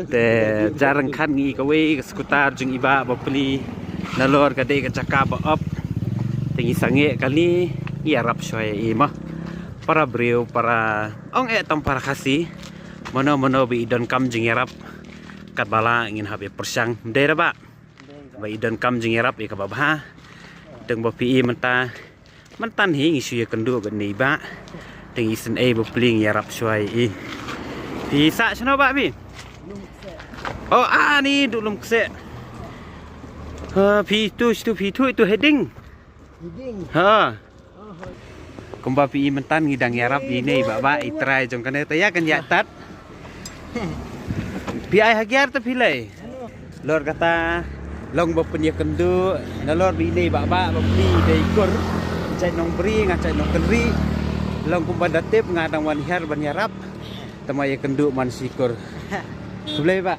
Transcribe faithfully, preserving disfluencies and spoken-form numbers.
Te jarang khan ngi kawei ka skutar jong i bah ba pli nalor ka dei ka jaka ba op. Te ngi sangeh kali ngi ïarap shwa ïa i ma. Para briew para ong eh tang para Khasi. Mano mano ba i donkam jingïarap. Katba lah ngin hap ïa pyrshang. Dei ra bah. Ba i donkam jingïarap ïa kaba bha. Tang ba phi i mynta. Mynta hi ngi shu ïakynduh bad i bah. Tang i sngewbha ba pli ngi ïarap shwa ïa i. Phi sah shano bah phi? Oh, ani duh lum kseh. Ha, phi tu, tu phi tu, tu heading. Ha. Kumba phi i mynta ngi dang ïarap ïa i bah bah i trai jong kane te ïa kan ïa tat. Phi ai hagiar te phi lei. Lor kata long ba pynïakynduh nalor ba i bah bah ba pli dei kur. Jait nong bri nga jait nong kynri. Long kumba da tip nga dang wan hiar ban ïarap. Te ma ïakynduh man shi kur. Khublei bah.